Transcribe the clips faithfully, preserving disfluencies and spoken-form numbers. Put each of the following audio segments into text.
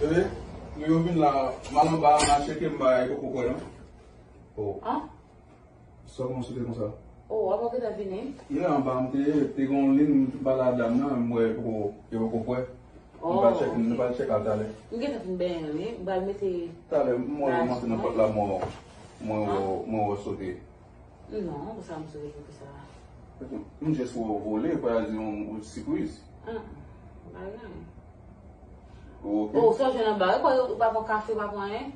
Bebe, nou yo vin la, m al anba, m al tcheke, m pa poko kwè non. Oh. Ah? Sa w konn sote konsa? Oh, w ap gentan vini? Yeah, anba m te ye, te gen yon liy, m pale a dam nan, m wè poko, yo poko kwè. Nou pral tcheke, nou pral tcheke al talè. M gentan fin benyen wi, m pral mete. Talè, m wè yo monte nan pòt la, m wè, m wè yo, m wè yo sote. Non, pou sa m sote pou sa. M jis wè w vole, pa di yon, yon sipriz. Ah, pa gen anyen. Ok. Oh, sa w jwenn anba? Ou pa pran kafe, ou pa pran anyen?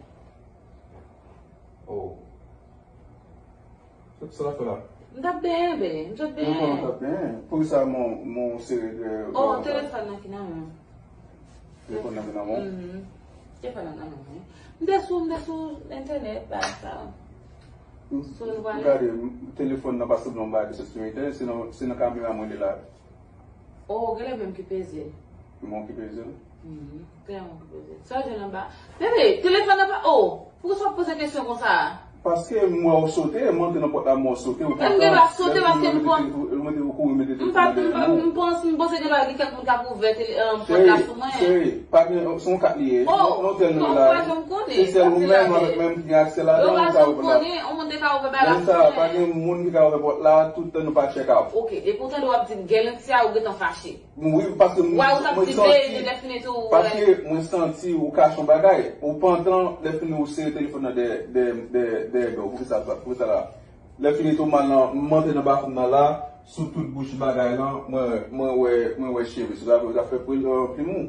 Oh. Sa, sa w ap fè la? M t ap benyen, bebe. M sot benyen. Ou konnen w t ap benyen. Poukisa mon, mon sere de... Oh, telefòn nan ki nan men m. Telefòn nan ki nan men w? Mhm. Telefòn nan nan men m, wi. M te sou, m te sou entènèt, bagay sa. M, sou nou pale. Gade, m, telefòn nan pa sanble yon bagay ki soti sou entènèt, se nan, se nan kamera mwen li la. Oh, genlè menm ki peze l. Mwen ki peze l? Mhm. Genlè mwen ki peze l. Sa w jwenn anba? Bebe, telefòn nan pa, oh, poukisa w ap poze kesyon konsa? Paske m wè w sote, m antre nan pòt la, m wè w sote, ou kontan. M te pa sote paske m pon... Ou mete, ou kouri mete telefòn nan dèyè men w. M pa, m panse, m panse gen bagay, gen kèk moun k ap ouvè tele, eh, pòt la sou mwen. Cheri, cheri, pa gen, se yon kat li ye. Oh, non, tèl nou la. Ou pa janm konnen. Se sèl ou menm avèk menm ki gen aksè ladan, ou ka ouvè la. Ou pa janm konnen, yon moun te ka ouvè bagay sou mwen. Menm sa, pa gen moun ki ka ouvè pòt la, tout tan nou pa check out. Ok, depi w tande w ap di m gen lenti a, ou gentan fache. Wi, paske m, mwen santi, paske mwen santi ou kache yon bagay. Ou pantan, lè fini ou sere telefòn nan dèyè, dèyè, dèyè, dèyè do. Poukisa, poukisa la? Lè fini tou mal nan, m antre nan bafouny nan la, sou tout bouch bagay lan, mwen, mwen wè, mwen wè cheve. Se sa ou ta fè plim ou.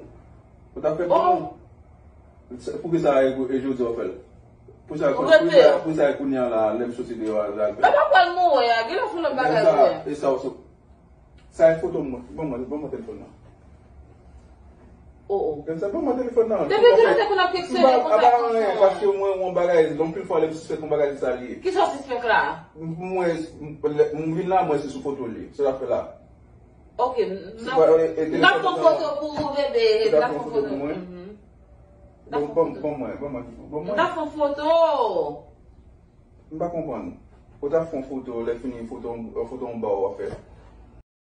Ou ta fè plim ou. Poukisa e, e jodi a w fè l? Poukisa, poukisa, poukisa e kounye a la, lè m soti deyò a, la, l fè? E pa pral mwen wè a, gen lòt sou lòt bagay ou wè. E sa, e sa w sou Sa e foto mwen. Ban mwen, ban mwen telefòn nan. Oh, oh. Konsa, ban mwen telefòn nan. Depi kilè w te konn ap keksiyone konsa? M pa, m pa anyen, paske mwen, yon bagay, anpil fwa, lè m sispèk yon bagay, se sa li ye. Kisa w sispèk la? M, mwen, m, lè m vin la, mwen se sou foto li. Se sa fè la. Ok, m, m ap pran foto pou ou, bebe. M ap pran foto pou mwen. Ban, ban, ban mwen, ban mwen, ban mwen. M ap pran foto. M pa konprann. Ou ta fè yon foto, lè fini, foto, foto yon ba w ap fè.